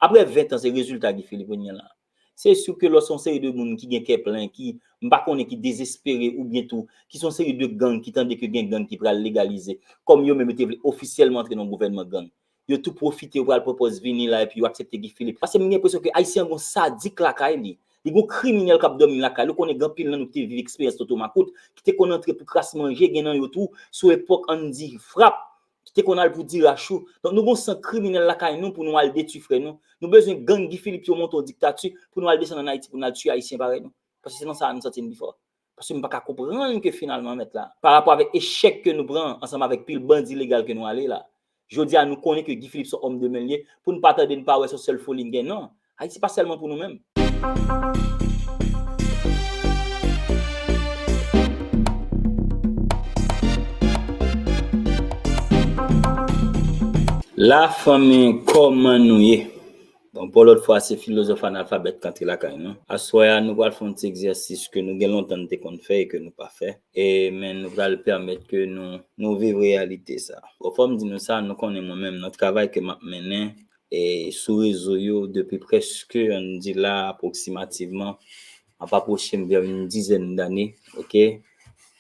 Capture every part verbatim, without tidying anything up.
Apre ven tan, se rezilta Guy Philippe ou gen la. Se si ke lè se yon seri de moun ki gen kè plen, ki, m pa konnen, ki dezespere oubyen tou, ki se yon seri de gang, ki tande ke gen gang ki pral legalize, kòm yo menm yo te vle ofisyèlman antre nan gouvènman gang. Yo tou pwofite, yo pral pran pòz vini la, epi yo aksepte Guy Philippe. Paske m gen enpresyon ke Ayisyen an gon sadik lakay li. Li gon kriminèl k ap dòmi lakay li. Ou konnen gen anpil nan nou ki te viv eksperyans Toto Makout, ki te konn antre pou kras manje, gen nan yo tou, sou epòk Andy Frap, ki te konn al pou Dirachou. Donk, nou gon san kriminèl lakay nou pou nou al detwi frè nou. Nou bezwen gang Guy Philippe yo monte yon diktati pou nou al desann ann Ayiti, pou nou al tiye Ayisyen parèy nou. Paske se nan sa a nou santi n pi fò. Paske m pa ka konprann ke finalman, mèt la, pa rapò avèk echèk ke nou pran ansanm avèk pil bandi legal ke nou ale la, jodi a nou konnen ke Guy Philippe se yon òm de men li ye, pou n pa tande n pa wè se yon sèl foli n gen, non. Ayiti pa sèlman pou nou menm. La fanmi, kòman nou ye? Bon, pou lòt fwa, se filozòf analfabèt k antre lakay nou. Aswè a, nou pral fè yon ti egzèsis ke nou gen lontan n te konn fè e ke nou pa fè. E, men nou pral pèmèt ke nou, nou viv reyalite sa. Bon, fò m di nou sa, nou konnen mwen menm, nan travay ke m ap mennen, e sou rezo yo, depi prèske, ann di la, apwoksimativman, m ap apwoche m vè yon dizèn dane, oke?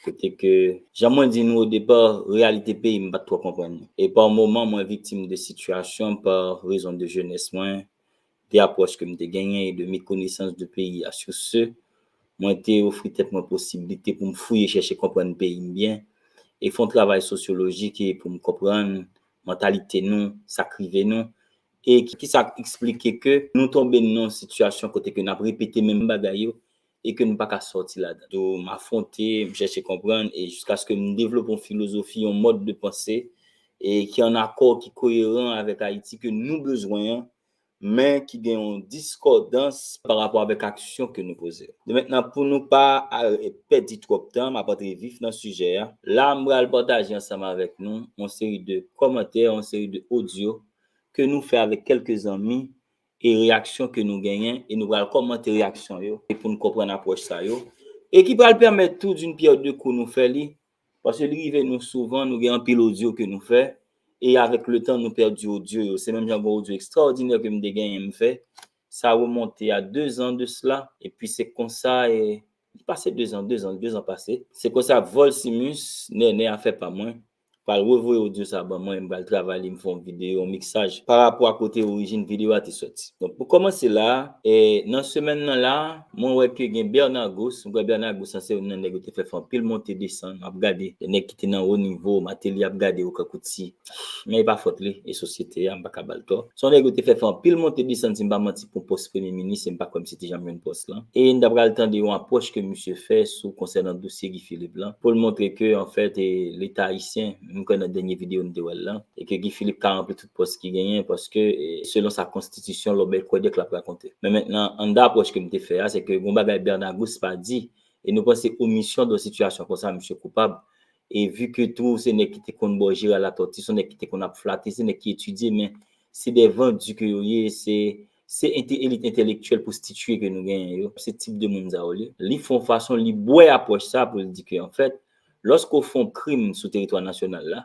Kote ke, jan mwen di nou o depa, reyalite peyi m pa t twò konprann li. E pa moman, mwen viktim de sitiyasyon pa rezon de jenès mwen, de apwòch ke m te genyen e de mekonesans de peyi a. Sur ce, mwen te ofri tèt mwen posiblite pou m fouye, chèche konprann peyi m byen e fè yon travay sosyolojik e pou m konprann mantalite nou, sa k rive nou, e ki, ki sa k eksplike ke nou tonbe nan yon sitiyasyon kote ke n ap repete menm bagay yo e ke nou pa ka sòti ladan. Donk, m afwonte, m chèche konprann, e jiskaske m devlope yon filozofi, yon mòd de panse, e ki ann akò, ki koyeran avèk Ayiti ke nou bezwen an, men ki gen yon diskòdans pa rapò avèk aksyon ke nou poze. Dementnan, pou nou pa al pèdi twòp tan, m ap antre vif nan sijè a. La, m pral pataje ansanm avèk nou yon seri de kòmantè, yon seri de odyo ke nou fè avèk kèlke zanmi e reyaksyon ke nou genyen, e nou pral kòmante reyaksyon yo, e pou n konprann apwòch sa yo, e ki pral pèmèt tou d'une pierre deux coups nou fè li, paske li rive nou souvan, nou gen anpil odyo ke nou fè, e avèk le tan, nou pèdi odyo yo. Se menm jan gen odyo ekstraòdinè ke m te genyen m fè, sa remonte a de zan de sila, epi se konsa, e, li pase de zan, de zan, de zan pase. Se konsa Volsimus, Nènè afè pa mwen, pral revoye odyo sa ban mwen, m pral travay li, m fè yon videyo, yon miksaj pa rapò a kote orijin videyo a te sòti. Donk, pou kòmanse la, e, nan semèn nan la, mwen wè ke gen Bernard Gousse, mwen kwè Bernard Gousse se youn nan nèg yo te fè fè anpil monte desann, m ap gade, nèg ki te nan wo nivo, Martelly ap gade yo kankou ti, men e pa fòt li, e sosyete a, m pa ka ba l tò. Se yon nèg yo te fè fè anpil monte desann, si m pa manti, pou pòs premye minis, e m pa kwè misye te janm jwenn pòs lan. E n ta pral tande yon apwòch ke misye fè sou konsènan dosye Guy Philippe lan, pou l montre ke, anfèt, e, Leta ayisyen, m kwè nan dènye videyo n te wè l lan, e ke Guy Philippe ka ranpli tout pòs ki genyen, paske, e, selon sa konstitisyon Lòbèy Kwèdèk la ap rakonte. Men mentnan, anndan apwòch ke m te fè a, se ke gon bagay Bernard Gousse pa di, e nou panse omisyon dan sitiyasyon konsa, misye koupab. E vi ke tou se nèg ki te konn ba w Jera Latòti, se nèg ki te konn ap flate, se nèg ki etidye, men se de vandi ke yo ye, se, se ente-, elit entèlektyèl pwostitiye ke nou genyen yo. Se tip de moun sa yo li. Li fè yon fason, li bwè apwòch sa pou l di ke, anfèt, lòske w fè yon krim sou teritwa nasyonal la,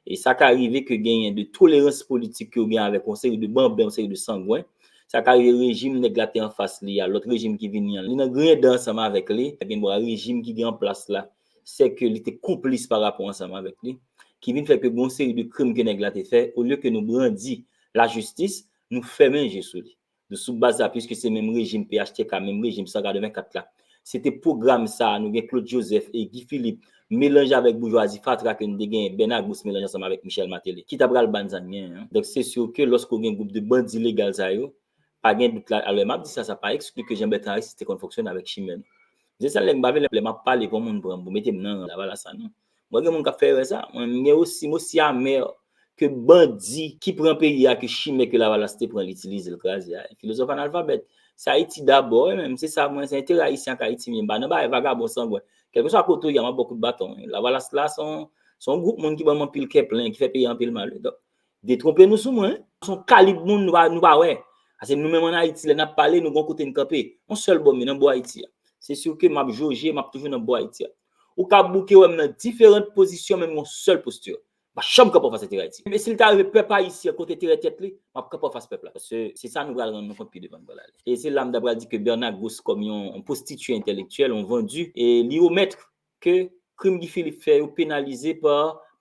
e sa ka rive ke genyen de tolerans politik ke w gen avèk yon seri de banben, yon seri de sangwen, sa ka rive rejim nèg la te anfas li a, lòt rejim ki vini an, li nan griyen dan ansanm avèk li, gen dwa rejim ki gen an plas la, se ke li te konplis pa rapò ansanm avèk li, ki vin fè ke gon seri de krim ke nèg la te fè, olye ke nou brandi lajistis, nou fèmen je sou li. Nou sou baz sa, piske se menm rejim P H T K, menm rejim san katrevenkat la. Se te pwogram sa, nou gen Claude Joseph e Guy Philippe, melanje avèk boujwazi fatra ke nou te genyen, Bernard Gousse melanje ansanm avèk Michel Martelly, ki ta pral ba n sa n genyen an. Donk, se si ke lòske w gen gwoup de bandi legal sa yo, pa gen dout la, alò, m ap di sa, sa pa ekskli ke Jean Bertrand Aristide te konn fonksyone avèk chimè, non. Se sa lè m pa vle, lè m ap pale pou moun pran m pou mete m nan ran Lavalas la, non. Mwen gen moun k ap fè erè sa. Mwen, m gen osi, m osi amè ke bandi ki pran peyi a, ke chimè ke Lavalas te pran, li itilize l, kraze a. Filozòf analfabèt. Se Ayiti dabò, wi, men se sa, mwen, se enterè ayisyen ak Ayiti m ye. M pa nan bagay vagabon sangwen. Kèlkeswa kote w ye, m ap ba w kout baton, wi. Lavalas la, se yon, se yon gwoup moun ki ban m anpil kè plen, ki fè peyi a anpil mal, wi. Donk, detwonpe nou sou mwen, wi. Se yon kalib moun nou pa, nou pa wè. Paske nou menm ann Ayiti, lè n ap pale, nou gon kote n kanpe. Yon sèl bò m ye, nan bò Ayiti a. Se si ke m ap joje, m ap toujou nan bò Ayiti a. Ou ka bouke wè m nan diferan pozisyon, men m gon sèl posti. M pa janm kanpe anfas enterè Ayiti. Men si l ta rive pèp ayisyen kote enterè tèt li, m ap kanpe anfas pèp la. Paske se sa nou pral rann nou kont pi devan nou pral ale. E se la m ta pral di ke Bernard Gousse kòm yon, yon pwostitye entèlektyèl, yon vandi, e li omèt ke krim Guy Philippe fè yo penalize pa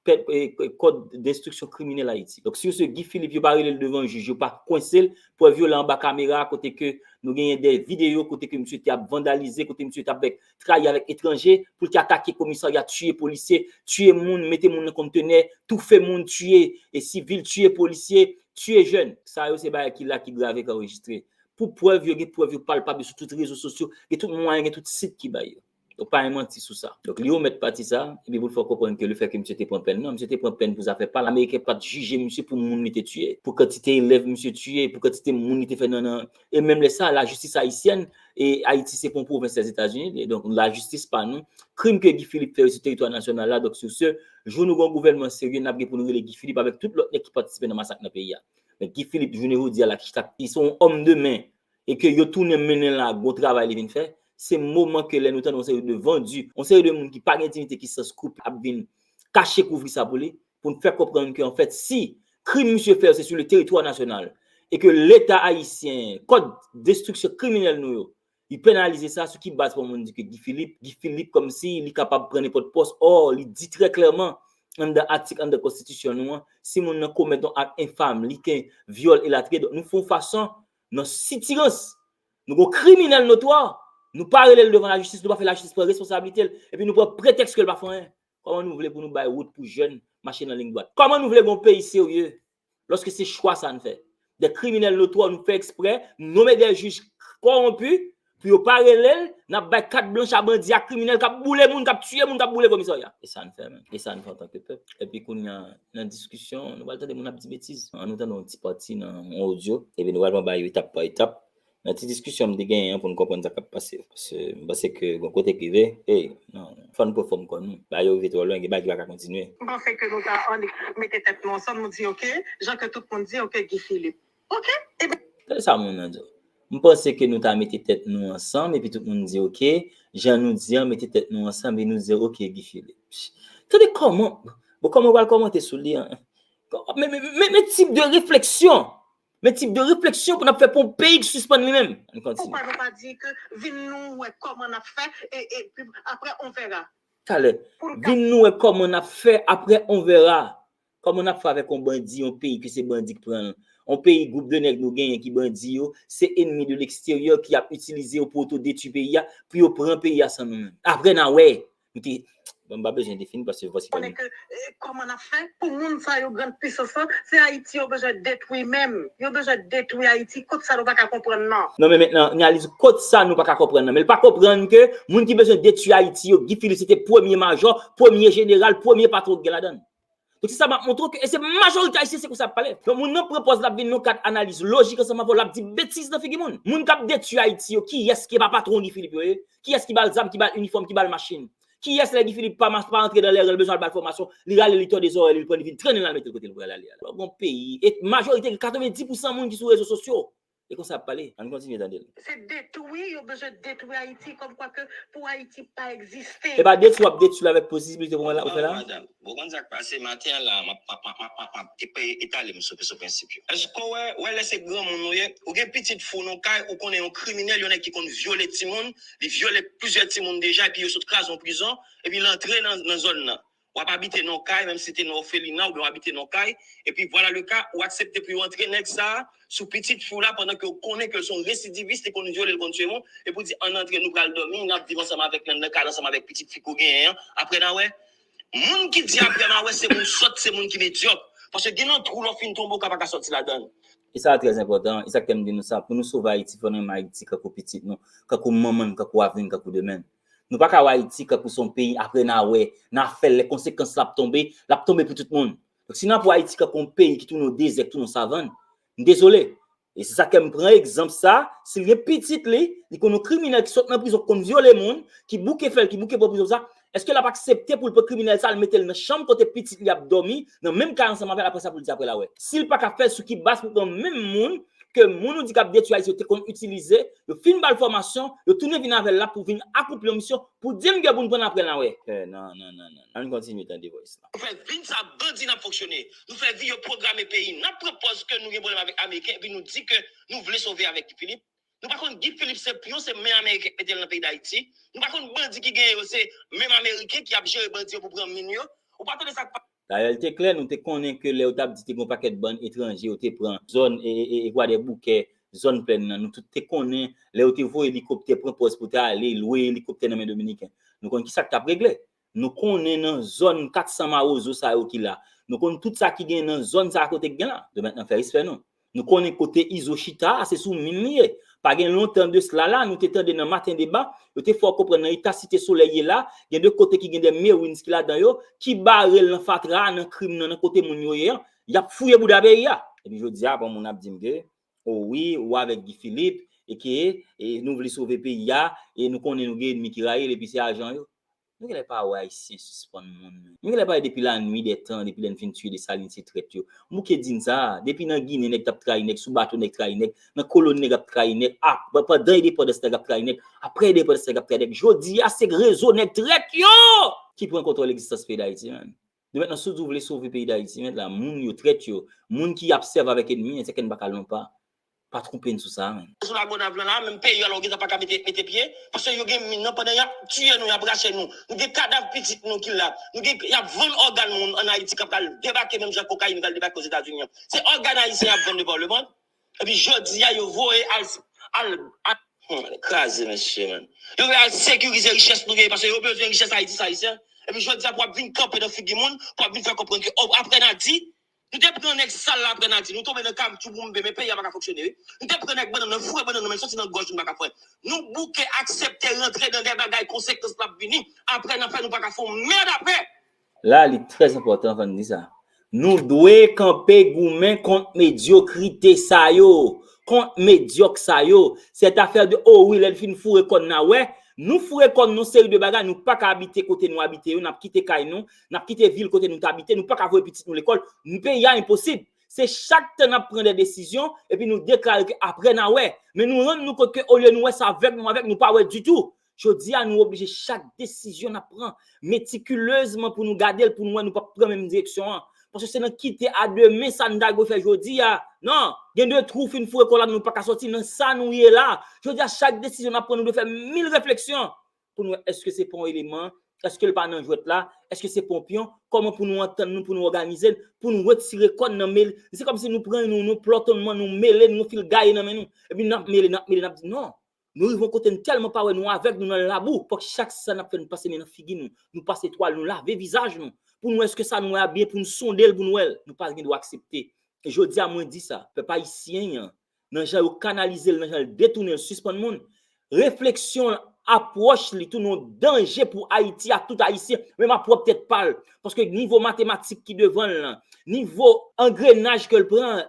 pèp, e, kòd denstriksyon kriminèl Ayiti. Donk, si yo se Guy Philippe, yo pa rele l devan jij, yo pa kwense l, prèv yo la anba kamera, kote ke nou genyen de videyo, kote ke misye te ap vandalize, kote misye te ap fè trayi avèk etranje, pou l te atake komisarya, tiye polisye, tiye moun, mete moun nan kontenè, toufe moun, tiye e sivil, tiye polisye, tiye jèn. Sa yo se bagay ki la, ki grave, ki anrejistre. Pou prèv yo, gen prèv yo palpab, yo sou tout rezo sosyo, gen tout mwayen, gen tout sit ki bay yo. Donk, pa gen manti sou sa. Donk, li omèt pati sa, epi pou l fè w konprann ke lefètke misye te pran pèn nan, misye te pran pèn pou zafè pa l. Ameriken pa t jije misye pou moun li te tiye, pou kantite elèv misye tiye, pou kantite moun li te fè nan, nan, e menm lè sa, lajistis ayisyèn, e Ayiti se pa yon pwovens Lèzetazini, e donk lajistis pa nou, krim ke Guy Philippe fè yo sou teritwa nasyonal la, donk sou se, jou nou gen yon gouvènman serye, n ap gen pou nou rele Guy Philippe avèk tout lòt nèg ki patisipe nan masak nan peyi a. Men Guy Philippe, jounen jodi a la, ki se yon òm de men, e ke yo tounen mennen l la, gwo travay li vin fè, se moman ke lè nou tande yon seri de vandi, yon seri de moun ki pa gen diyite, ki san skrup ap vin kache kouvri sa pou li, pou n fè konprann ke, anfèt, si krim misye fè yo se sou le teritwa nasyonal, e ke Leta ayisyen, kòd denstriksyon kriminèl nou yo, li penalize sa, sou ki baz pou moun di ke Guy Philippe, Guy Philippe kòmsi li kapab pran nenpòt pòs, ò, li di trè klèman, anndan atik, anndan konstitisyon nou an, si moun nan komèt yon ak enfam, li gen vyòl elatriye, donk nou fè yon fason, nan sitirans, nou gon kriminèl notwa, nou pa rele l devan lajistis, nou pa fè lajistis pran responsablite l, epi nou pran pretèks ke l pa fè anyen. Kòman nou vle pou nou bay wout pou jèn mache nan liy dwat? Kòman nou vle gon peyi serye, lòske se chwa sa n fè? De kriminèl notwa, nou fè eksprè, nonmen de jij kòwonpi, pou yo pa rele l, n ap bay kat blanch a bandi, a kriminèl k ap boule moun, k ap tiye moun, k ap boule komisarya. E sa n fè menm. E sa n fè antanke pèp. Epi kounye a, nan diskisyon, nou pral tande moun ap di betiz. Ann nou tande yon ti pati nan yon odyo, epi nou pral pran bagay yo etap pa etap. Nan ti diskisyon m te genyen an pou n konprann sa k ap pase. Paske m panse ke gon kote k rive, ey, non, fò n pran fòm kò nou. Bagay yo rive twò lwen, gen bagay ki pa ka kontinye. M panse ke nou ta annik mete tèt nou ansanm, nou di, oke, jan ke tout moun di, oke, Guy Philippe. Oke, ebyen. Tande sa moun nan di. M panse ke nou ta mete tèt nou ansanm, epi tout moun di, oke, jan nou di an, mete tèt nou ansanm, epi nou di, oke, Guy Philippe. Tande kòman, bon, kòman w pral kòmante sou li an? Men, men, men, men tip de refleksyon! Men tip de refleksyon pou n ap fè pou yon peyi k sispann li menm. Ann kontinye. Poukwa nou pa di ke vin nou wè kòman n ap fè, e, e, epi après on verra. Talè, vin nou wè kòman n ap fè, après on verra. Kòman n ap fè avèk yon bandi, yon peyi ke se bandi k pran l? Yon peyi, gwoup de nèg nou genyen ki bandi yo, se enmi de leksteryè ki ap itilize yo pou otodetwi peyi a, pou yo pran peyi a san nou menm. Après n a wè. Nou te, bon, m pa bezwen defini paske vwa se pa konnen ke, eh, kòman n ap fè pou moun sa yo, grann pisans lan, se Ayiti yo bezwen detwi menm. Yo bezwen detwi Ayiti, kot sa nou pa ka konprann nan. Non, men mentnan, n analize kot sa nou pa ka konprann nan. Men l pa konprann ke moun ki bezwen detwi Ayiti yo, Guy Philippe se te premye majò, premye jeneral, premye patwon ki gen ladan l. Donk, se sa m ap montre w ke, e se majorite ayisyen, se konsa y ap pale. Donk, moun nan pran pòz l ap vin nan kad analiz lojik ansanm avè w, l ap di betiz nan figi moun. Moun k ap detwi Ayiti yo, kiyès ki pa patwon Guy Philippe yo ye? Kiyès ki ba l zam, ki ba l inifòm, ki ba l machin? Kiyès lè Guy Philippe pa, pa antre nan lè rèl, bezwen al ba l fòmasyon, li rale, li tòde zòrèy li, li pran, li vin trennen l al mete l kote l pral ale a la. Gon peyi, e majorite, katrevendis pousan moun ki sou rezo sosyo. E konsa y ap pale. Ann kontinye tande l. Se detwi, yo bezwen detwi Ayiti, kòmkwa ke pou Ayiti pa egziste. E pa detwi w ap detwi l avèk posibilite pou mwen la, ou fè la? Madanm, bon, konn sa k pase maten an la, m ap, m ap, m ap, m ap, m ap, m ap etale m sou, sou prensip yo. Èske w wè, wè lè se granmoun ou ye, ou gen pitit fi w nan kay, ou konnen yon kriminèl, yon nèg ki konn vyole timoun, li vyole plizyè timoun deja, epi yo sot kraze yon prizon, epi l antre nan, nan zòn nan. W ap abite nan yon kay, menm si te nan òfelina, oubyen w abite nan yon kay, epi voilà le cas, ou aksepte pou yo antre nèg sa a sou pitit fi w la, pandan ke w konnen ke l se yon residivis, li konn vyole, li konn tiye moun, epi w di, ann antre, nou pral dòmi, n ap viv ansanm avèk, nan, nan kay la ansanm avèk pitit fi ke w genyen an, apre n a wè. Moun ki di apre n a wè, se moun sòt, se moun ki medyòk. Paske gen nan twou lè w fin tonbe, w ka pa ka sòti ladan l. E sa a trè enpòtan, e sa k fè m di nou sa, pou nou sove Ayiti, fò n renmen Ayiti kankou pitit nou, kankou manman n, kankou avni n, kankou demen n. Nou pa ka wè Ayiti kankou se yon peyi apre n a wè, n a fè l, lè konsekans la ap tonbe, l ap tonbe pou tout moun. Donk, si n ap wè Ayiti kankou yon peyi ki tounen yon dezè, ki tounen yon savann, m dezole. E se sa k fè m pran egzanp sa, si l gen pitit li, li konn yon kriminèl ki sot nan prizon, ki konn vyole moun, ki bouke fè l, ki bouke pran prizon sa, èske l ap aksepte pou l pran kriminèl sa, l mete l nan chanm kote pitit li ap dòmi, nan menm kay ansanm avè l, apre sa pou l di apre l a wè? Si l pa ka fè l, sou ki baz pou pran menm moun ke moun ou di k ap detwi Ayiti yo te konn itilize, yo fin ba l fòmasyon, yo tounen vin avè l la pou vin akonpli yon misyon, pou di m ke pou n pran l apre n a wè. Eh, non, non, non, non. Ann kontinye tande voice la. Nou fè vin sa bandi n ap fonksyone. Nou fè vi yo pwograme peyi. N ap pran pòz ke nou gen pwoblèm avèk Ameriken, epi nou di ke nou vle sove avèk Guy Philippe. Nou pa konn Guy Philippe se pyon, se men Ameriken k mete l nan peyi Dayiti. Nou pa konn bandi ki genyen yo, se menm Ameriken ki ap jere bandi yo pou pran min yo. Ou pa tande sa k pa Dayè, l te klè, nou te konnen ke lè yo t ap di te gen yon pakèt bann etranje, yo te pran zòn e, e, e, e Kwadèboukè, zòn plèn nan. Nou tout te konnen, lè yo te voye elikoptè, pran pòz pou te ale, lwe elikoptè nan men Dominiken. Nou konn ki sa k t ap regle. Nou konnen nan zòn kat san mawozo sa yo ki la. Nou konn tout sa ki gen nan zòn sa a kote k gen la. Domèt nan fè respè nou. Nou konnen kote Izo chita a, se sou min li ye. Pa gen lontan de sla la, nou te tande nan Maten Deba, yo te fè w konprann nan eta Site Solèy ye la, gen de kote ki gen de Marines ki ladan yo, ki bare l nan fatra a, nan krim nan, nan kote moun yo ye an, y ap fouye bouda peyi a. Epi jodi a, pran moun ap di m ke, o wi, ou avèk Guy Philippe, e ke e, nou vle sove peyi a, e nou konnen nou gen ènmi ki rayi l, epi se ajan yo. Nou genlè pa wè Ayisyen sispann moun menm. Nou genlè pa wè depi lannuit dè tan, depi lè n fin tiye Desalin, se trèt yo. M bouke di n sa, depi nan Ginen nèg t ap trayi nèg, sou bato nèg trayi nèg, nan koloni nèg ap trayi nèg, ap, pandan endepandans nèg ap trayi nèg, aprè endepandans nèg ap trayi nèg. Jodi a se rezo nèg trèt yo ki pran kontwòl egzistans peyi Dayiti, menn. Nou mentnan si w di w vle sove peyi Dayiti, menn la, moun yo trèt yo, moun ki ap sèvi avèk ènmi an, se kè n pa ka lonpa. Pa twonpe n sou sa, menn. Sou Lagonav lan la, menm peyi a la, ou gentan pa ka mete, mete pye, paske yo gen min nan, pandan y ap tiye nou, y ap rache nou. Nou gen kadav pitit nou ki la. Nou gen, y ap vann ògàn moun ann Ayiti k ap pral debake menm jan kokayin pral debake Ozetazini an. Se ògàn ayisyen y ap vann devan lemonn. Epi jodi a, yo voye al, al, al, hmm, kraze, mesye, menn. Yo voye al sekirize richès nou genyen, paske yo bezwen richès Ayiti, sa ayisyen. Epi jodi a, pou w ap vin kanpe nan figi moun, pou w ap vin fè konprann ke, oh, apre n a di, Nou te pran nèg sal la apre n a di, nou tonbe nan kab tchouboumbe, men peyi a pa ka fonksyone, wi. Nou te pran nèg bannann nan, foure bannann nan, men soti nan gòj nou pa ka fè. Nou bouke aksepte rantre nan de bagay konsekans l ap vini, apre n ap fè nou pa ka fè yon mèd apre. La, li trè enpòtan, fò n di sa. Nou dwe kanpe goumen kont medyokrite sa yo, kont medyòk sa yo. Sèt afè de, o wi, lè n fin foure kò n nan, wè, nou foure kò n nan yon seri de bagay, nou pa ka abite kote nou abite yo, n ap kite kay nou, n ap kite vil kote nou t abite, nou pa ka voye pitit nou lekòl, peyi a enposib. Se chak tan n ap pran de desizyon, epi nou deklare ke apre n a wè. Men nou rann nou kont ke olye nou wè sa avèg, nou avèg, nou pa wè ditou. Jodi a, nou oblije chak desizyon n ap pran metikilezman pou nou gade l, pou nou wè nou p ap pran menm direksyon an. Paske se nan kite a demen sa n ta dwe fè jodi a. Non, gen de twou fin foure kò la, nou pa ka sòti nan sa nou ye la. Jodi a, chak desizyon n ap pran, nou dwe fè mil refleksyon pou n wè èske se pa yon eleman, èske l pa nan jwèt la, èske se pa yon pyon, kòman pou nou antann nou, pou nou òganize n, pou nou retire kò n nan mele. Se kòmsi nou pran nou, nou plòtonman, nou mele, nou fil gaye nan men nou. Epi n ap mele, n ap mele, n ap di non. Nou rive yon kote n tèlman pa wè nou avèg, nou nan labou. Fòk chak sa n ap fè, nou pase men nan figi nou. Nou pase twal, nou lave vizaj nou. Pou nou wè èske sa nou wè a byen, pou nou sonde l, pou nou wè l. Nou pa gen dwa aksepte. E jodi a, mwen di sa, pèp ayisyen an, nan jan yo kanalize l, nan jan l detounen l, sispann moun. Refleksyon l, apwòch li, tounen yon danje pou Ayiti ak tout Ayisyen, menm ak pwòp tèt pa l. Paske nivo matematik ki devan l lan, nivo angrenaj ke l pran,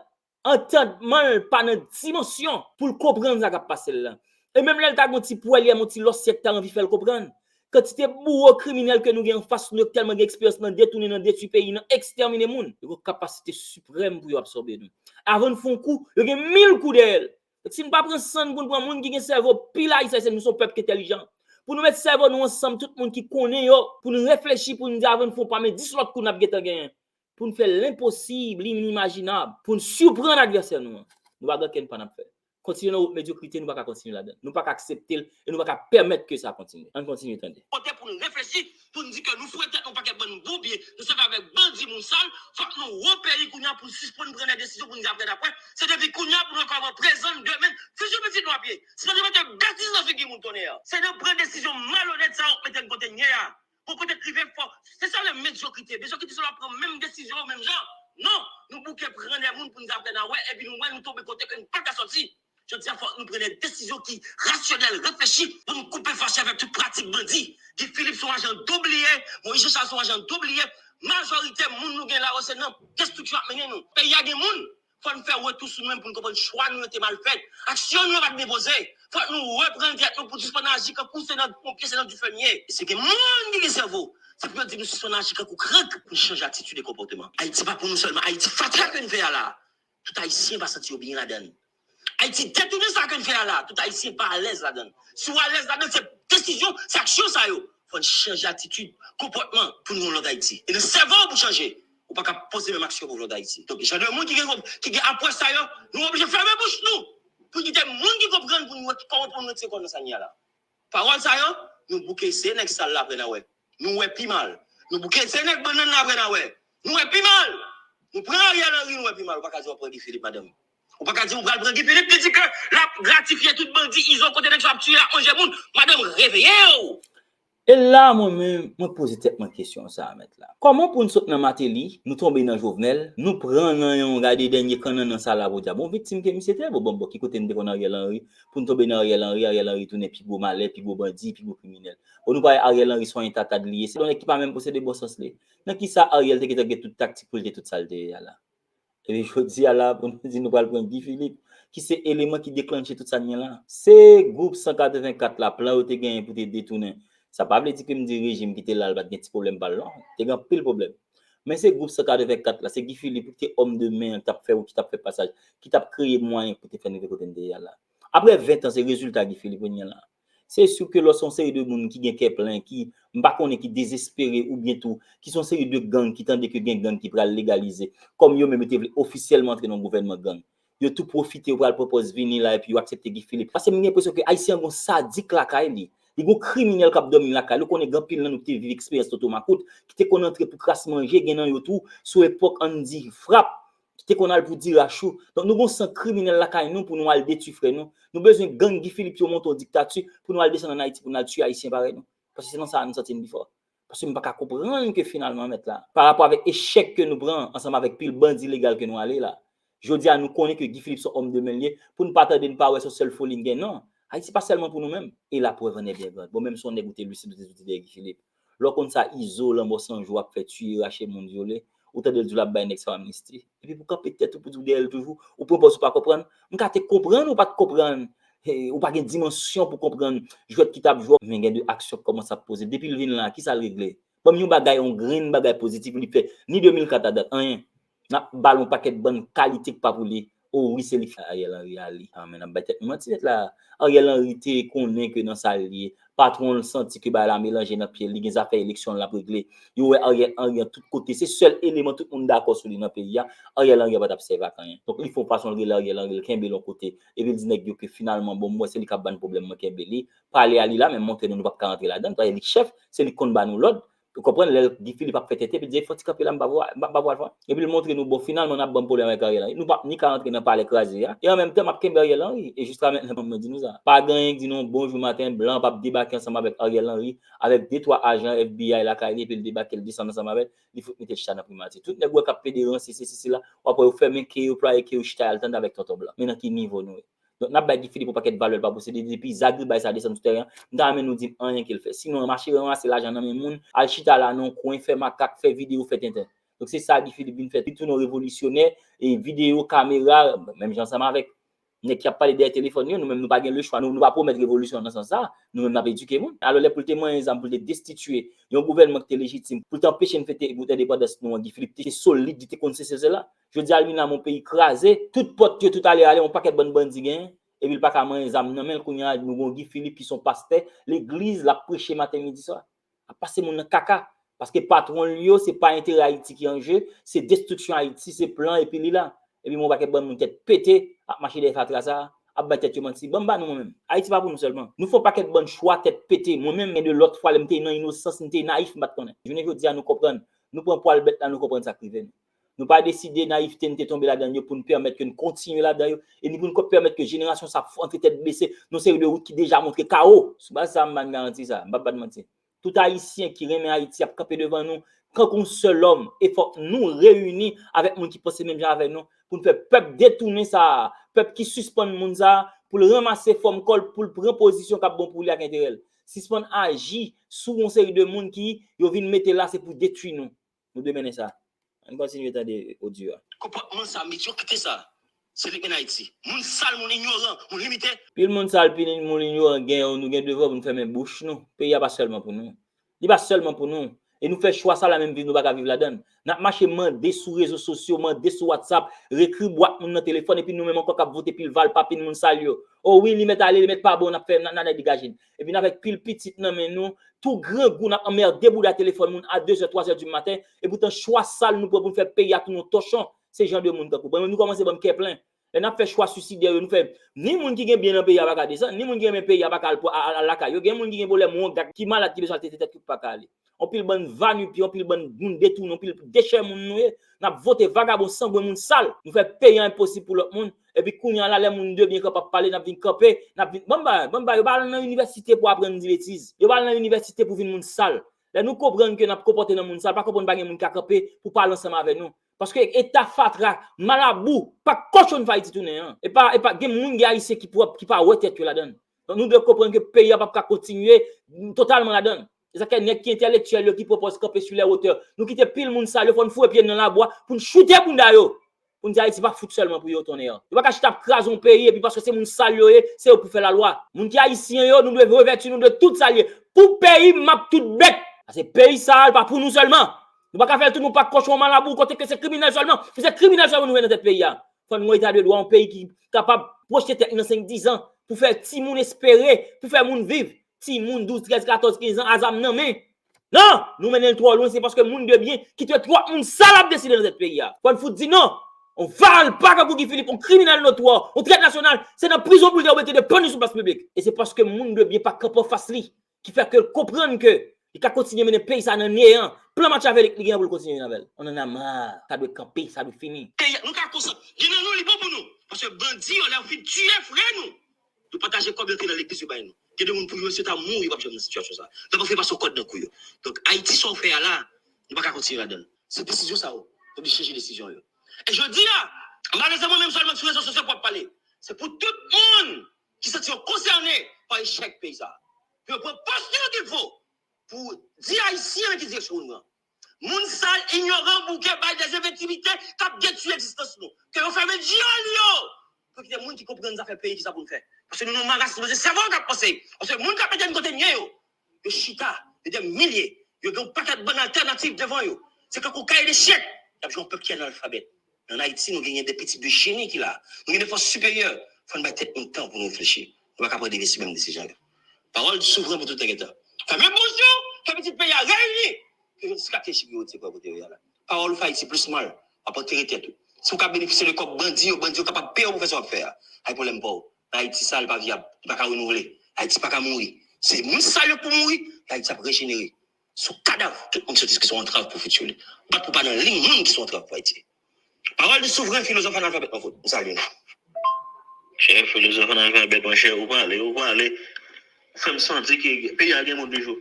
antandman l pa nan dimansyon pou l konprann sa k ap pase l lan. E menm lè l ta gen yon ti pwèlyèm, yon ti lòsyèt ta anvi fè l konprann. Kantite bouwo kriminèl ke nou gen anfas nou yo k tèlman gen eksperyans nan detounen, nan detwi peyi, nan ekstèmine moun, yo gen kapasite siprèm pou yo absòbe nou. Avan n fè yon kou, yo gen mil kou dèyè l. Donk, si n pa pran san n pou n pran moun ki gen sèvo pil ayisyen, se nou se yon pèp ki entèlijan. Pou nou met sèvo nou ansanm, tout moun ki konnen yo, pou n reflechi, pou n di avan n fè yon pa, men dis lòt kou n ap gentan genyen. Pou n fè lenposib, linimajinab, pou n siprann advèsè nou an. Nou pa gen okenn pa n ap fè. Kontinye nan wout medyokrite, nou pa ka kontinye ladan l. Nou pa ka aksepte l e nou pa ka pèmèt ke sa kontinye. Ann kontinye tande. Kote pou n reflechi, pou n di ke nou foure tèt nou pakèt bann boubyen, nou sèvi avèk bandi, moun sal, fòk nou wè peyi kounye a pou n sispann pran de desizyon pou n di apre n ap wè. Se depi kounye a pou nou kòman prezan demen, fizye pitit nou a pye. Si nou mete betiz nan figi moun tonnè, se nan pran desizyon malonèt sa yo k mete n kote n ye a. Pou kote k rive fò. Se sa le medyokrite. Medyokrite se lè w ap pran menm desizyon yo menm jan. Non, nou bouke pran de moun pou n di apre n a wè, epi nou wè nou tonbe kote ke n pa ka sòti. Jodi a, fòk nou pran de desizyon ki rasyonèl, reflechi, pou n koupe fache avèk tout pratik bandi. Guy Philippe se yon ajan doubliye, Moïse Jean Charles se yon ajan doubliye. Majorite moun nou gen la yo, se nan destriksyon y ap mennen nou. Peyi a gen moun. Fò n fè retou sou nou menm pou n konprann chwa nou yo te mal fèt. Aksyon nou yo pa t byen poze. Fòk nou reprann tèt nou pou n sispann aji kankou se nan ponpye, se nan dife n ye. E si gen moun ki gen sèvo, se pou yo di nou sispann aji kankou krenk pou n chanje atitid e konpòteman. Ayiti pa pou nou sèlman. Ayiti fatra ke n fè a la. Tout Ayisyen pa santi yo byen ladan l. Ayiti detounen sa ke n fè a la. Tout Ayisyen pa alèz ladan l. Si w alèz ladan l, se desizyon, se aksyon sa yo. Fò n chanje atitid, konpòtman pou nou yon lòt Ayiti. E nan sèvo w pou chanje. Ou pa ka poze menm aksyon pou yon lòt Ayiti. Donk, jan de moun ki gen, ki gen apwòch sa yo, nou oblije fèmen bouch nou pou kite moun ki konprann pou nou wè kòman pou nou retire kò n nan sa n ye a la. Pawòl sa yo, nou bouke se nèg sal la apre n a wè. Nou wè pi mal. Nou bouke se nèg bannann la apre n a wè. Nou wè pi mal. Nou pran Ariel Henry, nou wè pi mal. Ou pa ka di w ap pran Guy Philippe, madanm. Ou pa ka di w pral pran Guy Philippe, li di ke l ap gratifye tout bandi, Izo, kote nèg sa ap tiye, ap manje moun. Madanm, reveye w! E la, mwen menm, mwen poze tèt mwen kesyon sa a, mèt la. Kòman pou n sot nan Martelly, nou tonbe nan Jovenel, nou pran nan yon gade dènye kannannan sa la pou di a bon viktim ke misye te, bon, bon, bon, ki kote n te konn Ariel Henry, pou n tonbe nan Ariel Henry, Ariel Henry tounen pi gwo malè, pi gwo bandi, pi gwo kriminèl. Bon, nou pa wè Ariel Henry se yon tatad li ye, se yon nèg ki pa menm posede bon sans li. Nan kisa Ariel te gentan gen tout taktik pou l te tout sa l te ye a la? Epi jodi a la, pou nou di nou pral pran Guy Philippe, ki se eleman ki deklanche tout sa n gen la. Se gwoup san katrevenkat la, plan yo te genyen pou te detounen. Sa pa vle di ke m di rejim ki te la, l pa t gen ti pwoblèm pa l, non. Te gen anpil pwoblèm. Men se gwoup san katrevenkat la, se Guy Philippe ki te òm de men an, k t ap fè wout, ki t ap fè pasaj, ki t ap kreye mwayen pou te fè n rive kote n te ye a la. Apre ven tan, se rezilta Guy Philippe kounye a la. Se si ke lè w se yon seri de moun ki gen kè plen, ki, m pa konnen, ki dezespere oubyen tou, ki se yon seri de gang ki tande ke gen gang ki pral legalize, kòm yo menm yo te vle ofisyèlman antre nan gouvènman gang. Yo tou pwofite, yo pral pran pòz vini la epi yo aksepte Guy Philippe. Paske m gen enpresyon ke Ayisyen an gon sadik lakay li. Li gon kriminèl k ap dòmi lakay li. Ou konnen gen anpil nan nou ki te viv eksperyans Toto Makout, ki te konn antre pou kras manje, gen nan yo tou, sou epòk Andy Frap, ki te konn al pou Dirachou. Donk, nou gon san kriminèl lakay nou pou nou al detwi frè nou. Nou bezwen gang Guy Philippe yo monte yon diktati pou nou al desann ann Ayiti, pou nou al tiye Ayisyen parèy nou. Paske se nan sa a nou santi n pi fò. Paske m pa ka konprann ke finalman, mèt la, pa rapò avèk echèk ke nou pran ansanm avèk pil bandi legal ke nou ale la, jodi a nou konnen ke Guy Philippe se yon òm de men li ye, pou n pa tande n pa wè se yon sèl foli n gen, non. Ayiti pa sèlman pou nou menm. E laprèv en est bien grande. Bon, menm si yon nèg ou te lisid, ou te, ou te dèyè Guy Philippe. Lè w konn sa Izo, Lanmò San Jou ap fè, tiye, rache moun, vyole, ou tande l di w l ap bay nèg sa yo amnisti. Epi pou kanpe tèt ou, pou di w dèyè l toujou, ou pran pòz ou pa konprann. M ka te konprann ou pa t konprann. He, ou pa gen dimansyon pou konprann jwèt ki t ap jwe. Men gen de aksyon k kòmanse ap poze. Depi l vin la, kisa l regle? Ban m yon bagay, yon grenn bagay pozitif li fè. Ni de mil kat a dat, anyen. N ap ba l yon pakèt bann kalite k pa pou li. O wi, se li k fè Ariel Henry ale. A, men n ap bay tèt nou manti nèt la. Ariel Henry te konnen ke nan sa l ye, patwon l santi ke bagay la melanje nan pye l, li gen zafè eleksyon l ap regle. Yo wè Ariel Henry an tout kote. Se sèl eleman tout moun dakò sou li nan peyi a. Ariel Henry an pa t ap sèvi ak anyen. Donk, li fè yon fason l rele Ariel Henry, l kenbe l yon kote. Epi l di nèg yo ke finalman, bon, m wè se li k ap ban n pwoblèm, mwen kenbe li. Pale a li la, men montre nou, nou p ap ka rantre ladan l. Paske li k chèf, se li k konn ba nou lòd. Ou konprann, lè Guy Philippe ap fè tenten, epi l di, "Fò ti kanpe la, m pa vwa, m pa, m pa vwa l fwa." Epi l montre nou, bon, finalman, n ap ban m pwoblèm avèk Ariel Henry. Nou p ap ni ka rantre nan palè kraze a. E an menm tan, m ap kenbe Ariel Henry. E jiska mentnan, mwen di nou sa. Pa gen anyen k di nou, bonjou maten, blan p ap debake ansanm avèk Ariel Henry, avèk de twa ajan F B I lakay li, epi l debake, l desann ansanm avè l, li fout mete l chita nan primati. Tout nèg ou wè k ap plede ranse, sesi, sela, w ap wè yo fèmen ke yo, plwaye ke yo, chita y al tande avèk tonton blan. Men nan ki nivo nou ye? Donk, n ap bay Guy Philippe yon pakèt valè l pa posede. Depi zagribay sa desann sou teren an, m ta renmen nou di m anyen ke l fè. Sinon, mache ranmase lajan nan men moun, al chita la nan yon kwen, fè makak, fè videyo, fè tenten. Donk, se sa Guy Philippe vin fè. Li tounen yon revolisyonè, e videyo, kamera, menm jan ansanm avèk nèg k ap pale dèyè telefòn yo, nou menm nou pa gen lechwa, nou, nou pa pwomèt revolisyon nan sans sa, nou menm n ap edike moun. Alò, lè pou l te manyen zam, pou l te destitiye yon gouvènman ki te lejitim, pou l te anpeche n fete bout endepandans nou an, Guy Philippe te solid, li te konn sesi sela. Jodi a, l vin la, men yon peyi kraze, tout pòt yo, tout ale, ale, yon pakèt bann bandi genyen, epi l pa ka manyen zam nan men l. Kounye a, nou gen yon Guy Philippe ki se yon pastè legliz, l ap preche maten, midi, swa. Ap pase moun nan kaka. Paske patwon l yo, se pa enterè Ayiti ki an je, se destriksyon Ayiti, se plan epi li la. Epi m wè yon pakèt bann moun tèt pete ap mache dèyè fatra sa a, ap bay tèt yo manti. Ban m ba nou mwen menm. Ayiti pa pou nou sèlman. Nou fè yon pakèt bann chwa tèt pete. Mwen menm, gen de lòt fwa, lè m te nan inosans, m te nayif, m pa t konnen. Jounen jodi a, nou konprann. Nou pran pwal bèt la, nou konprann sa k rive nou. Nou pa deside nayifte n te tonbe ladan yo pou n pèmèt ke n kontinye ladan yo, e ni pou n pèmèt ke jenerasyon sa ap antre tèt bese nan yon seri de wout ki deja montre kawo. Sou baz sa, m pa n garanti sa, m p ap ba n manti. Tout Ayisyen ki renmen Ayiti ap kanpe devan nou tankou yon sèl òm, e fòk nou reyini avèk moun ki panse menm jan avèk nou pou n fè pèp detounen sa a, pèp ki sispann moun sa a, pou l ranmase fòm kò l, pou l pran pozisyon k ap bon pou li ak enterè l. Sispann aji sou yon seri de moun ki yo vin mete la, se pou detwi nou. Nou te mennen sa. Ann kontinye tande odyo a. Konpòtman sa, medyokte sa, se li k mennen Ayiti. Moun sal, moun inyoran, moun limite. Pil moun sal, pil moun inyoran gen yo, nou gen devwa pou n fèmen bouch nou. Peyi a pa sèlman pou nou. Li pa sèlman pou nou. E nou fè chwa sa la, menm viv nou pa ka viv ladan l. N ap mache mande sou rezo sosyo, mande sou WhatsApp, ekri bwat moun nan telefòn, epi nou menm ankò k ap vote pil valpapin moun sal yo. O wi, li mèt ale, li mèt pa bon, n ap fè, n a, n a degaje n. Epi n avèk pil pitit nan men nou, tou grangou, n ap anmède bouda telefòn moun a de zè, twa zè di maten, epoutan chwa sal nou pran pou n fè peyi a tounen yon tòchon, se jan de moun tankou. Bon, nou kòmanse ban m kè plen. Lè n ap fè chwa sisidè yo, nou fè, ni moun ki gen byen nan peyi a pa ka desann, ni moun ki renmen peyi a pa ka al, al, al lakay yo, gen moun ki gen pwoblèm wonga, ki malad, ki bezwen al tete tèt yo, ki pa ka ale. Anpil bann va nu pye, anpil bann moun detounen, anpil dechè moun nou ye. N ap vote vagabon sangwen moun sal. Nou fè peyi a enposib pou lòt moun. Epi kounye a la, lè moun de byen kanpe ap pale, n ap vin kanpe, n ap vin, banm ba, banm ba, yo pa al nan inivèsite pou aprann di betiz. Yo pa al nan inivèsite pou vin moun sal. Lè nou konprann ke n ap konpòte nan moun sal, pa konprann pa gen moun ki ka kanpe pou pale ansanm avè nou. Paske eta fatra, malabou, pa kochon fè Ayiti tounen an. E pa, e pa gen moun, gen Ayisyen ki pwòp, ki pa wè tèt yo ladan l. Donk nou dwe konprann ke peyi a p ap ka kontinye totalman ladan l. E sa k fè nèg ki entèlektyèl yo ki pwopòz kanpe sou lè wotè. Nou kite pil moun sal yo, fò n foure pye n nan labwa pou n choute bounda yo. Pou n di Ayiti pa fout sèlman pou yo tounen an. Yo pa ka chita ap kraze yon peyi epi paske se moun sal yo ye, se yo pou fè lalwa. Moun ki ayisyen yo, nou dwe revèti nou de tout sa l ye. Pou peyi m, m ap tout bèt. Paske peyi sa a, l pa pou nou sèlman. Nou pa ka fè l tout, nou pa kochon malabou, kote ke se kriminèl sèlman. Se kriminèl sèlman nou wè nan tèt peyi a. Fò n gen yon eta de dwa, yon peyi ki kapab pwojte tèt li nan senk, diz an, pou fè timoun espere, pou fè moun viv. Timoun douz, trèz, katòz, kenz an, a zam nan men. Non! Nou mennen l twò lwen, se paske moun de byen kite twòp moun sal ap deside nan tèt peyi a. Fò n fout di non! On valpa kankou Guy Philippe, on kriminèl notwa, on trèt nasyonal, se nan prizon pou l te oblije te pann li sou plas piblik. E se paske moun de byen pa kanpe anfas li ki fè ke l konprann ke li ka kontinye mennen peyi sa nan neyan. Plan Machiavelli li gen pou l kontinye mennen avè l. On en a ma, sa dwe kanpe, sa dwe fini. Peyi a, nou ka konsa. Gen nan nou, li bon pou nou. Paske bandi yo, lè yo fin tiye frè nou, yo pataje kòb yo te nan legliz yo bay nou. Gen de moun pou yo, se ta mouri, yo p ap janm nan sitiyasyon sa. Yo p ap fè pase yon kòd nan kou yo. Donk, Ayiti, sa w fè a la, nou pa ka kontinye ladan l. Se desizyon sa yo. Nou oblije chanje desizyon yo. E jodi a, malezman, mwen menm sèlman sou rezo sosyo pou ap pale. Se pou tout moun ki santi yo konsène pa echèk peyi sa a. Pou yo pran pòz yo ki fo pou di Ayisyen ki direksyon pou nou pran. Moun sal, inyoran, bouke, bay de enventimite k ap detwi egzistans nou. Ke yo fèmen dyòl yo! Pou kite moun ki konprann zafè peyi, kisa pou n fè. Paske nou nan marasm, se sèvo k ap panse. Paske moun k ap ede n kote n ye yo, yo chita, yo de milye, yo gen yon pakèt bann altènativ devan yo. Se kankou kaye de chèk, y ap jwe yon pèp ki analfabèt. Men ann Ayiti, nou genyen de pitit de jeni ki la. Nou gen de fòs siperyè. Fò n bay tèt nou tan pou nou reflechi. Nou pa ka pran de desi-, menm desizyon yo. Pawòl di souvren pou tout tan gentan. Fèmen bouch yo, fè pitit peyi a reyini. Ke yon strateji pou yo retire kò kote yo ye a la. Pawòl ou fè Ayiti plis mal, w ap antere tèt ou. Si w ka benefisye de kòb bandi yo, bandi yo kapab peye w pou fè sa w ap fè a. Ay pwoblèm pa w. Ayiti sa, li pa vyab, li pa ka renouvle. Ayiti pa ka mouri. Se moun sa yo pou mouri, e Ayiti ap rejenere. Sou kadav tout moun ki soti ki se yon antrav pou fiti li. Bat pou pa nan liy moun ki se yon antrav pou Ayiti. Pawòl de souvren filozòf analfabèt mwen fout. M salye nou. Chè filozòf analfabèt, monchè, ou pale, ou pale. Ou fè m santi ke peyi a gen mo de jou.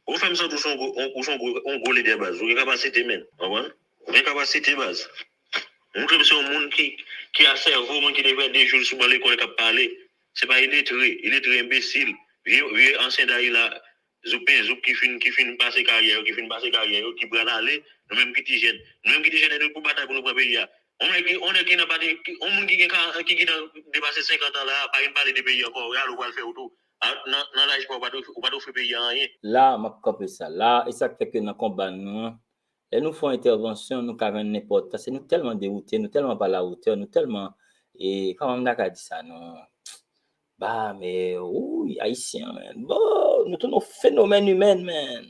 Ou fè m santi ou se yon gwo, ou se yon gwo, yon gwo lidè baz. Ou gen kapasite, menn. Konprann? Ou gen kapasite, baz. Montre m se yon moun ki, ki a sèvo, moun ki te fè de jou sou ban lekòl k ap pale. Se pa iletre, iletre enbesil. Vye, vye ansyen Dayila, zouk pen zouk ki fin, ki fin pase karyè yo, ki fin pase karyè yo, ki pral ale, nou menm ki ti jèn. Nou menm ki ti jèn, nou pou batay pou nou pran peyi a. On nèg ki, on nèg ki nan pati, ki, on moun ki gen ka, ki, ki nan depase senkant an la, pa vin pale de peyi ankò, rale ou pral fè ou tou. A, nan, nan laj pa w, ou pa t ofri, ou pa t ofri peyi a anyen. La, m ap kanpe sa la, e sa k fè ke nan konba nou an, lè nou fè yon entèvansyon, nou ka jwenn nenpòt, paske nou tèlman dewoute, nou tèlman pa lawotè, nou tèlman, e, kòman m ta ka di sa, non? Ba, men, wouy, Ayisyen, man. Bon, nou tounen yon fenomèn imèn, man.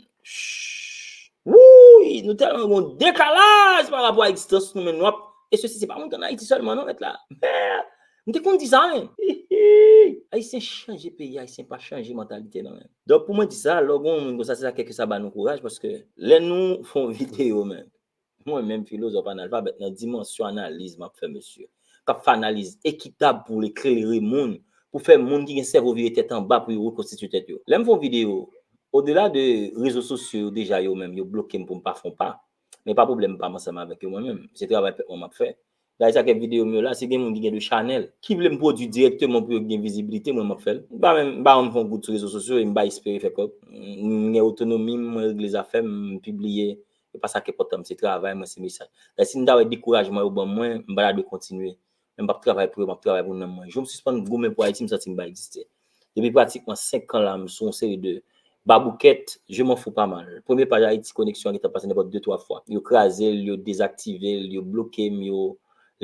Wouy, nou tèlman gen yon dekalaj pa rapò a egzistans nou, men nou ap, e sesi, se pa monte ann Ayiti sèlman, non, mèt la. Mèt, m te konn di sa, men. Ayisyen chanje peyi, Ayisyen pa chanje mantalite, non, men. Donk, pou mwen di sa, lè w gen yon moun konsa, se sa kèk sa ba nou kouraj, paske lè nou fè yon videyo, men, mwen menm, filozòf analfabèt, nan dimansyon analiz m ap fè, mesye, k ap fè analiz ekitab pou l eklere moun, pou fè moun ki gen sèvo vire tèt anba pou yo rekonstitye tèt yo. Lè m fè yon videyo, odela de rezo sosyo yo, deja yo menm, yo bloke m pou m pa fè yon pa. Men pa pwoblèm, m pa ansanm avèk yo mwen menm. Se travay pèp mwen m ap fè. Dayè sa kèk videyo m yo la, si gen moun ki gen de chanèl, ki vle m pwodui dirèkteman pou yo gen vizibilite, mwen m ap fè l. M pa menm, m pa menm fè yon goud sou rezo sosyo e m pa espere fè kòb. M gen otonomi m, mwen regle zafè m, m pibliye. E pa sa k enpòtan m, se travay mwen, se mesaj. Dayè si m ta wè dekourajman yo ban mwen, m pa ta dwe kontinye. Men m p ap travay pou yo, m ap travay pou nanm mwen. Jou m sispann goumen pou Ayiti, m santi m pa egziste. Depi pratikman senk an la, m sou yon seri de, Baboukèt, je m'en fous pas mal. Premye paj Ayiti Koneksyon an gentan pase nenpòt de twa fwa. Yo kraze l, yo dezaktive l, yo bloke m, yo,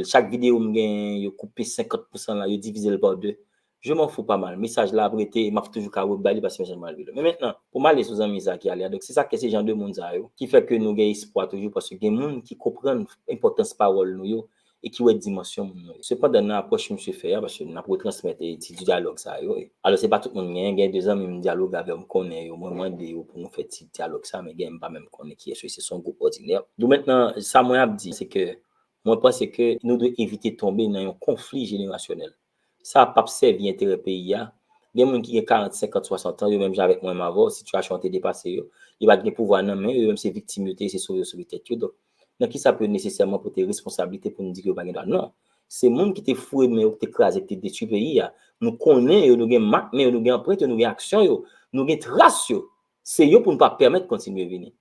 chak videyo m genyen, yo koupe senkant pousan la, yo divize l pa de. Je m'en fous pas mal. Mesaj la ap rete, m ap toujou ka rebay li paske mesaj mwen rive. Men mentnan, pou m ale sou zanmi sa ki ale a, donk se sa ke se jan de moun sa yo ki fè ke nou gen espwa toujou, paske gen moun ki konprann enpòtans pawòl nou yo e ki wè dimansyon moun nou yo. Sepandan, nan apwòch misye fè a, paske n ap retransmèt e ti dyalòg sa yo, e, alò se pa tout moun m genyen, gen de zanmi m dyaloge avè yo, m konnen yo, mwen mande yo pou nou fè ti dyalòg sa, men gen m pa menm konnen kiyès yo, se yon gwoup òdinè. Donk mentnan, sa mwen ap di, se ke mwen panse ke nou dwe evite tonbe nan yon konfli jenerasyonèl. Sa p ap sèvi enterè peyi a. Gen moun ki gen karant, senkant, swasant an, yo menm jan avèk mwen, m avè w, sitiyasyon an te depase yo. Yo pa t gen pouvwa nan men yo, yo menm se viktim yo te ye, se sove yo sove tèt yo. Donk, nan kisa pou yo nesesèman pote responsablite pou n di ke yo pa gen dwa? Non. Se moun ki te foure men yo, ki te kraze, ki te detwi peyi a. Nou konnen yo, nou gen mak men yo, nou gen anprent yo, nou gen aksyon yo, nou gen tras yo. Se yo pou n pa pèmèt kontinye vini.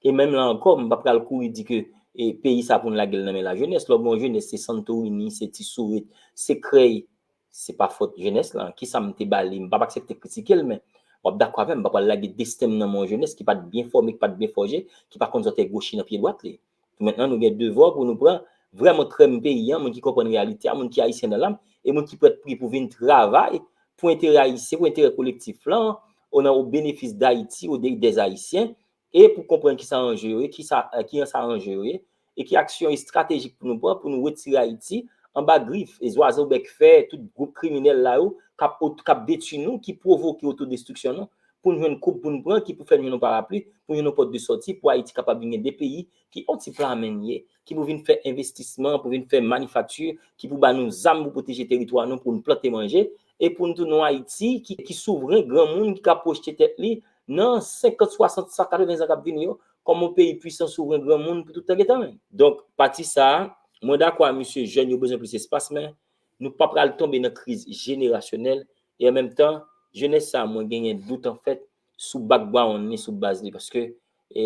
E menm la ankò, m pa pral kouri di ke e, peyi sa pou n lage l nan men lajenès. Lè w gen yon jenès, se Santorini, se Ti Sourit, se Krèy, se pa fòt jenès la. Kisa m te ba li? M p ap aksepte kritike l, men w ap dakò avè m, m pa pral lage desten m nan men yon jenès ki pa t byen fòme, ki pa t byen fòje, ki pa konn sòti goch li nan pye dwat li. Mentnan, nou gen devwa pou nou pran vrèman krèm peyi a, moun ki konprann reyalite a, moun ki ayisyen nan lam, e moun ki prèt pri pou vin travay pou enterè ayisyen, pou enterè kolektif lan, o nan o benefis d Ayiti, o de, dèz Ayisyen, e pou konprann ki sa anje yo ye, ki sa, ki jan sa anje yo ye, e ki aksyon estratejik pou nou pran pou nou retire Ayiti anba grif e zwazo bèk fè, tout gwoup kriminèl la yo, k ap, k ap detwi nou, ki pwovoke otodestriksyon nou, pou n jwenn koub pou n pran, ki pou fè n jwenn yon parapli, pou n jwenn yon pòt de sòti, pou Ayiti kapab vin gen de peyi ki yon ti pla menm ye, ki pou vin fè envestisman, pou vin fè manifakti, ki pou ba nou zam pou pwoteje teritwa nou, pou n plante manje, e pou n tounen yon Ayiti ki, ki souvren, granmoun, ki ka pwojte tèt li nan senkant, swasant, san, katreven zan k ap vini yo, kòm yon peyi pwisan, souvren, granmoun pou tout tan gen tan menm. Donk, pati sa a, mwen dakò a misye, jèn yo bezwen plis espas, men nou pa pral tonbe nan kriz jenerasyonèl, e an menm tan, jenès sa a, mwen genyen dout, anfèt, sou background li, sou baz li, paske, e,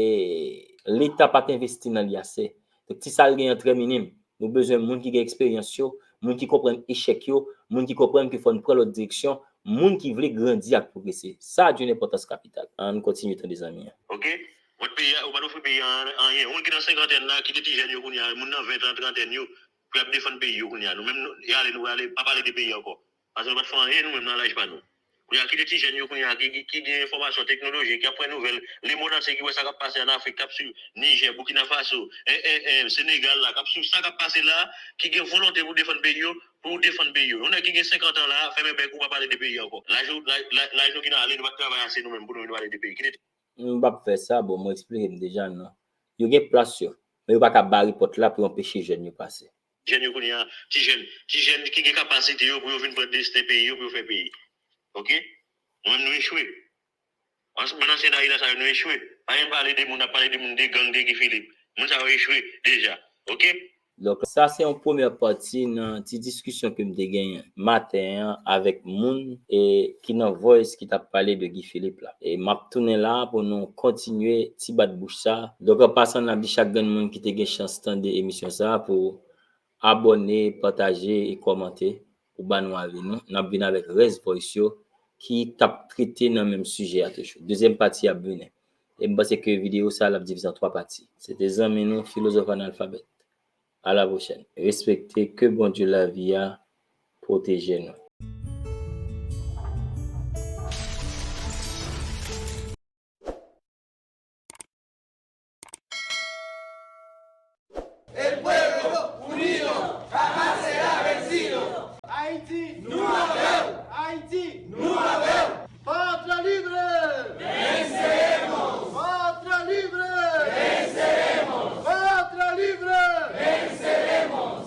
Leta pa t envesti nan li ase. Donk, ti sa l genyen an trè minim. Nou bezwen moun ki gen eksperyans yo, moun ki konprann echèk yo, moun ki konprann ke fò n pran lòt direksyon, moun ki vle grandi ak pwogrese. Sa d'une importance capitale. Ann kontinye tande zanmi an. Oke? Mwen, peyi a, ou pa t ofri peyi a anyen. Moun ki nan senkantèn la, kite ti jèn yo kounye a, moun nan ven tan, trantèn yo, pou y ap defann peyi yo kounye a. Nou menm, nou, y ale, nou ale, pa pale de peyi ankò. Paske nou pa t fè anyen, nou menm, nan laj pa nou. Kounye a, kite ti jèn yo kounye a ki, ki, ki gen enfòmasyon, teknoloji, k ap pran nouvèl, lemonn antye ki wè sa k ap pase ann Afrik, k ap swiv Nijè, Boukina Faso, en, en, en, Senegal la, k ap swiv sa k ap pase la, ki gen volonte pou defann peyi yo, pou defann peyi yo. Yon nèg ki gen senkant an la, fèmen bèk ou, pa pale de peyi ankò. Laj nou, laj, laj, laj nou ki nan ale, nou pa t travay ase nou menm pou nou vin pale de peyi. Kite M p ap fè sa, bon, mwen eksplike m deja, non. Yo gen plas yo, men yo pa ka bare pòt la pou yo anpeche jèn yo pase. Jèn yo kounye a, ti jèn, ti jèn ki gen kapasite yo pou yo vin pran desten peyi yo, pou yo fè peyi. Oke? Nou menm nou echwe. An, moun ansyen Dayila sa yo, nou echwe. Pa vin pale de moun, ap pale de moun, de gang, de Guy Philippe. Moun sa yo echwe deja. Oke? Donk, sa se yon premyè pati nan ti diskisyon ke m te genyen maten an avèk moun e ki nan Voice ki t ap pale de Guy Philippe la. E m ap tounen la pou nou kontinye ti bat bouch sa. Donk, an pasan, n ap di chak grenn moun ki te gen chans tande emisyon sa pou abòne, pataje e kòmante pou ba nou avi nou. N ap vin avèk rès Voice yo ki t ap trete nan menm sijè a toujou. Dezyèm pati ap vini. E m panse ke videyo sa a, l ap divize an twa pati. Se te zanmi nou, Filozòf Analfabèt. À la prochaine. Respekte, ke Bondye lavi a pwoteje nou.